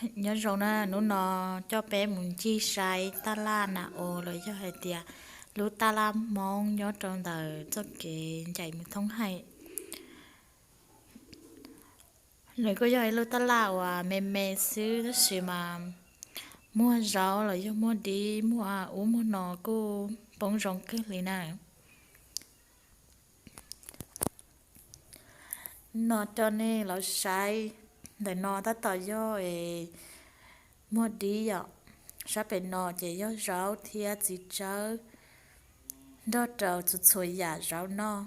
Nyob zoo na, hnub no coj peb mus ncig saib taj laj nas os los yog hais tias lub taj laj Hmoob nyob rau ntawm txoj kev ncaim mus thoob hais. Nws kuj yog ib lub taj laj uas me me xwb tab sis mas muag zaub los yog muag dib, muag ub muag no kuj poob zoo kawg li na. No coj nej los saib, ntawm no tab tom yog es muag dib yom, sab pem no ces yog zaub thiab txiv tsawb nrog rau txhua txhua yam zaub noj.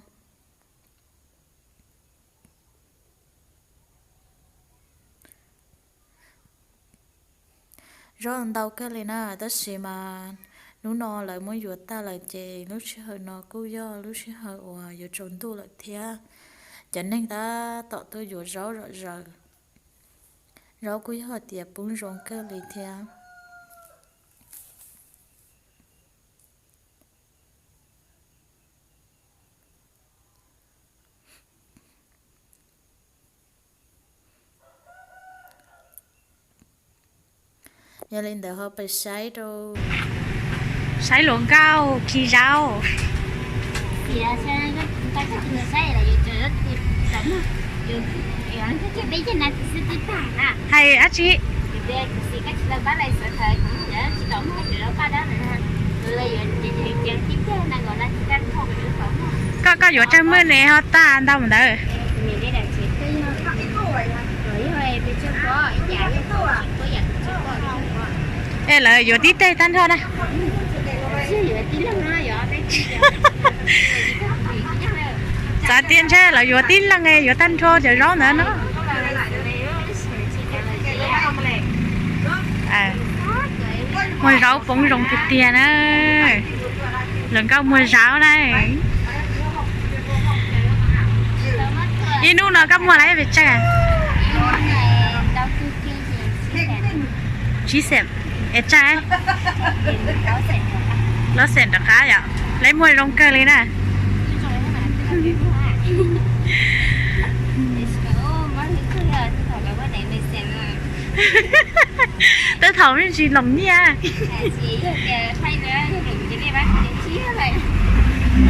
Zaub ntau kawg li na, tab sis mas hnub no lawv muab yuav tag lawm ces lub sij hawm no kuj yog lub sij hawm uas yuav tsaus ntuj lawm thiab. Cov neeg tab tom tuaj yuav zaub zom zaws. Zaub kuj yog tias poob zoo kawg li thiab. Yog li ntawd ho pais saib rau, saib hluas nkauj khi zaub. Hais dab tsi? Koj, koj yuav tsawg mwj ne ho tag ntau ntawd? Es lawv yuav tib teg tag nrho na. Txav tias ntshe lawv yuav tib leeg yuav tag nrho cov zaub ntawd no. Muag zaub poob zoo tiag tiag na. Hluas nkauj muag zaub na. Ib hnub no koj muag lawm pes tsawg? Tsib xeem. Es tsawg? Plaub xeem rov qab yom. Lawv muag zoo kawg li na. Twb thaum me ntsis loos nyiaj.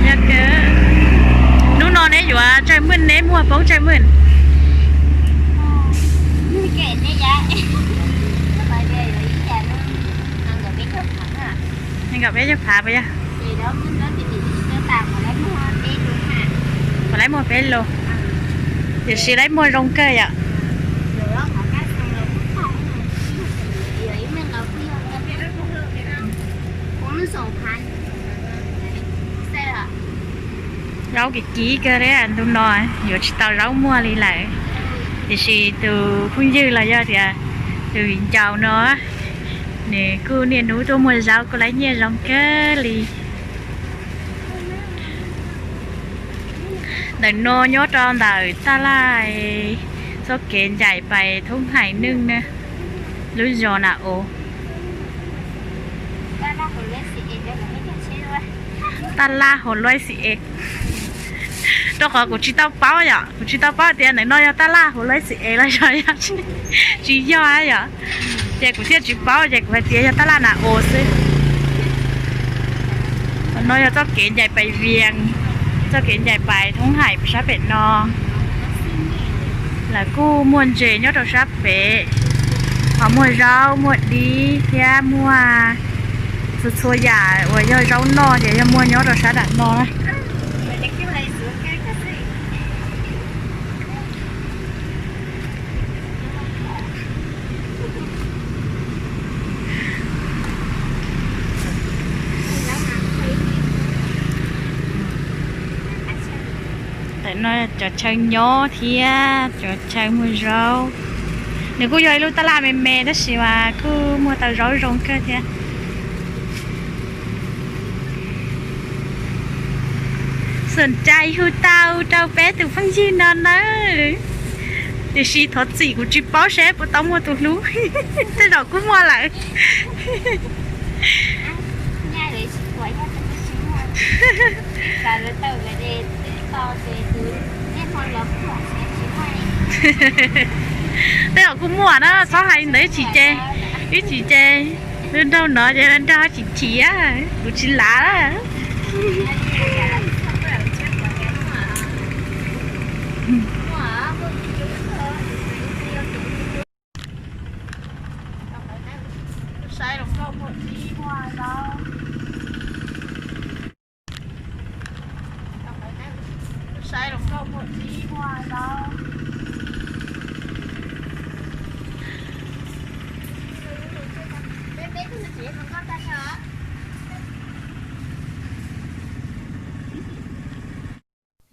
Yog kawg, hnub no neb yuav tsawg mwj, neb muag poob tsawg mwj? Nees nkaum peb caug phav puas yog? Puas lawv muag peb lus? Tiam sis lawv muag zoo kawg yom. Zaub kim kim kawg li, ntu no yuav tsis tau zaub muag li lawm. Tiam sis tus phooj ywg los yog tias tus viv ncaus no, nws kuj niaj hnub tuaj muag zaub kuj lawv nyiaj zoo kawg li. Ntawm no nyob rau ntawm taj laj txoj kev ncaim pais thoob hais neeg na, lub zos na os. Taj laj Huv Luaj Xi Es. Rau qhov kuv tsis tau paub yom, kuv tsis tau paub tias ntawm no yog taj laj Huv Luaj Xi Es los yog tsis yog yom. Ces kuv thiaj tsis paub, ces kuv hais tias yog taj laj na os xwb. No yog txoj kev ncaim pais Vias, txoj kev ncaim pais thoob hais sab pem no. Lawv kuj muag ntses nyob rau sab pem, ho muag zaub, muag dib thiab muag txhua txhua yam uas yog zaub noj ces yog muag nyob rau sab nram no na. Tam no cov chaw nyob thiab cov chaw muag zaub, nws kuj yog ib lub taj laj me me tab sis mas kuj muag tau zaub zoo kawg thiab. Xom cai hu tau rau peb tus phooj ywg no nawb. Tiam sis thov txim kuv tsis paub seb puas tau muag tus hlub, tej zaum kuj muag lawm. Tej zaum kuj muaj na, txhob hais ntawd ib chim ces, ib chim ces nraug no ces nraug tsis chim, kuv tsis lav.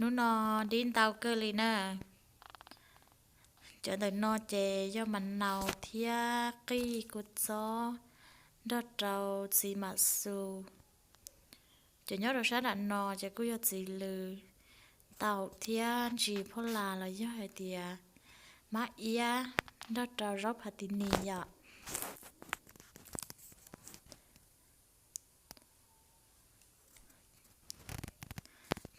Hnub no dib ntau kawg li na. Cov ntawm no ces yog mas nau thiab qij kua txob nrog rau txiv mam xus. Cov nyob rau sab nram no ces kuj yog txiv lws, ntaus thiab ntsis phoj las los yog hais tias mab iab nrog rau zaub phav tis nis yom.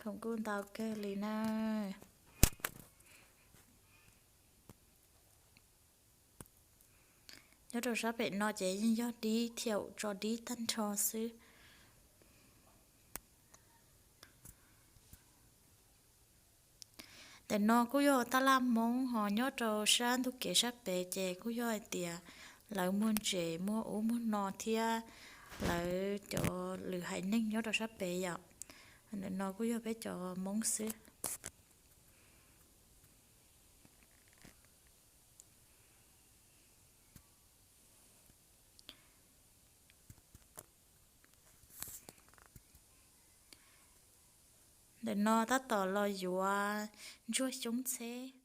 Khoom kuj ntau kawg li na. Nyob rau sab pem no ces yeej yog dib thiaum tso dib tag nrho xwb. Ntawm no kuj yog tab laj Hmoob ho nyob rau sab ntug kev sab pem ces kuj yog hais tias lawv muag ntses muag ub muag no thiab lawv cov lwm haiv neeg nyob rau sab pem yom. Ntawm no kuj yog peb cov Hmoob xwb. Ntawm no tab tom los yuav ntsuag xyoob txheb.